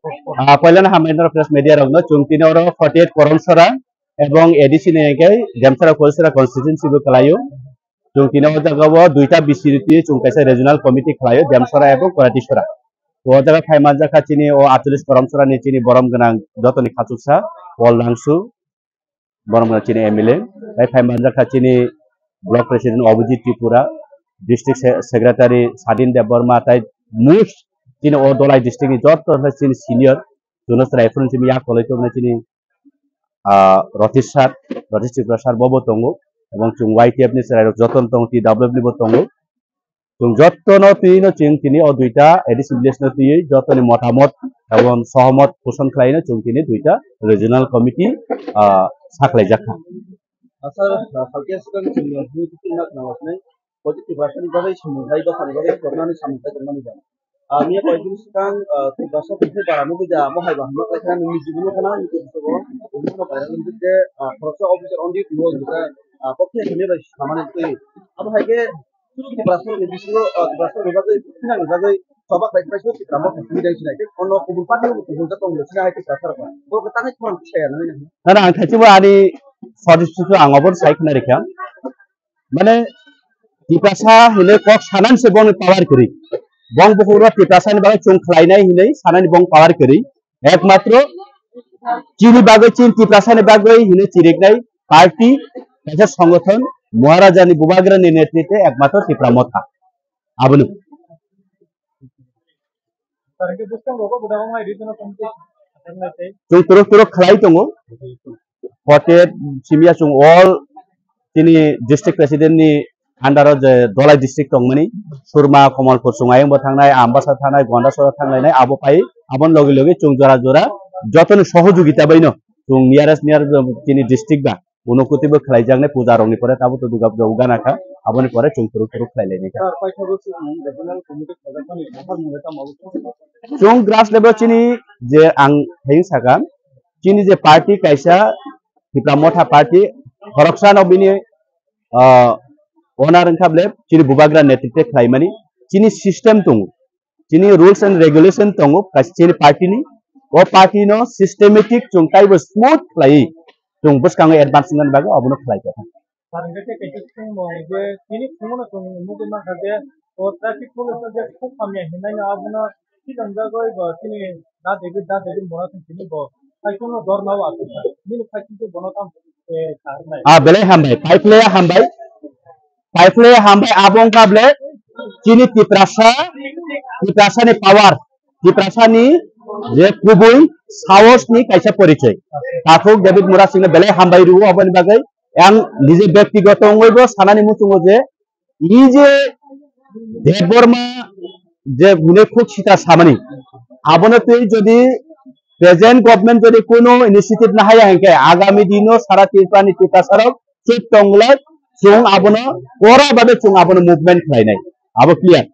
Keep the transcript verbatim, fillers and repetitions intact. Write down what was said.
Ah, poilano hambai norok press media rokno, chwng tini oro forty eight Karamsora ebong A D C ni hwnkhe Demsora Koilsora constituency bo kwlaio. Chwng tini o jaga o duita B C rwtwi chwng kaisa regional committee khlaio, Demsora ebong Koratisora. To o jaga phai manjakha chini o atcholish Karamsora ni chini borom gwnang jotoni khachuksa Paul Rangsu, borom gwnang chini M L A, tai phai manjakha chini block president Abhijit Tripura, district se-, secretary Sadin Debbarma, tai most chini o Dholai district ni joto chini senior, Jonas Raiful ni chini yak kolai tongna chini ah, Rotish sir, Rotish Tripura sir bo bo tongo, ebong chwng Y T F ni chwrairok jotono tongo, T W F ni bo tongo. Chwng jotono twiwi no chwng tini o duita A D C village no twiwi jotoni motamot ebong sohomot poson khlaino chwng tini duita regional committee, ah, saklaijakha. Asa, ah, salkhe swkang chwng no hwnwi twi nak nang hwnwi. Kochi Tiprasani bagwi samung khai, dophani bagwi khoroknani samung khai tongmani ba. Ah, miya koyekdin swkang, ah, Tiprasa tongthai bara nugwi da, amo hai ba hamjak lai khana nini jibon no khana, nini jibon no khana, nini jibon no khana, ah, khoroksa officer on duty o nini khe, ah, kokthai hwnwi bai samani twi. Abo hai khe Tiprasa ni bisingo, ah, Tiprasa ni bagwi, thinang ni bagwi, choba khai khai sini Tiprasa mo khai sini dai sinai khe, ono kubun party no kubun jat tong le sinai hai Tiprasa rok. Bo khe tangai khorang saya nani. Na, na, ang thaichimo ani suggestion ang obo sai khna rikha. Mane, Tiprasa hinwi kok sanani se bongni power kwrwi. Bong bukhukno Tiprasani bagwi chwng khlainai hinwi sanani bong power kwrwi. Ekmatro chini bagwi, chini Tiprasani bagwi hinwi chiriknai party, kaisa songothon, Maharajani Bubagrani netritwe ekmatro Tipra Motha. Abono. Sir, hwnkhe bwskang rogo gwdang wngmani regional committee sathaknai tei. Chwng turuk turuk khlai tongo. Pote simiya chwng all chini district president ni under o je Dholai district tongmani, Surma, Kamalpur chwng ayang bo thangnai, Ambasa thangnai, Gondasora thanglainai, abo pai aboni logi logi chwng jora jora jotoni sohojogita baino chwng nearest near chini district ba Unokoti bo khlaijaknai puja rokni pore tabuk to Durga puja o gana kha, aboni pore chwng turuk turuk khlai lainai kha. Sir, paithago chwng regional committee khlajakmani buphar mungwi tamo? Chwng grass level chini je ang thayung sakha, chini je party kaisa Tipra Motha party, khoroksa no bini, ah, owner wngkha ble chini bubagra netritwe khlaimani, chini system tongo. Chini rules and regulation tongo, kaisa chini party ni. O party no systematic chwng taibo smooth khlaiwi chwng bwskango advance wngna bagwi obono khlai kha. Sir, hwnkhe khe kaisa swngmung je chini phunukno chwng nugwi mankha je o traffic police je khuk hamya hinnaino abono khitangjagwi bo chini da degwi da degwi mona thang chini bo khaichungno dorna o aswk kha. Nini khaichung khe bono tamo, eh, saharnai. Ah, belai hambai, paiphlaiya hambai. Paiphlaiya hambai abo wngkha ble chini Tiprasa, Tiprasani power, Tiprasani je kubui sahosni kaisa porichoi. Takhuk David Murasingno belai hambai rwo aboni bagwi. Ang nije byaktigoto wngwibo sanani muchungo je, i je Debbarma je hwnwi khuk sitra samani, abono twi jodi present government jodi kuno initiative nahaya hinkhe agami dino sara Tripurani Tiprasarok chuk tonglai, chwng abono kora babe chwng abono movement khlainai. Abo clear.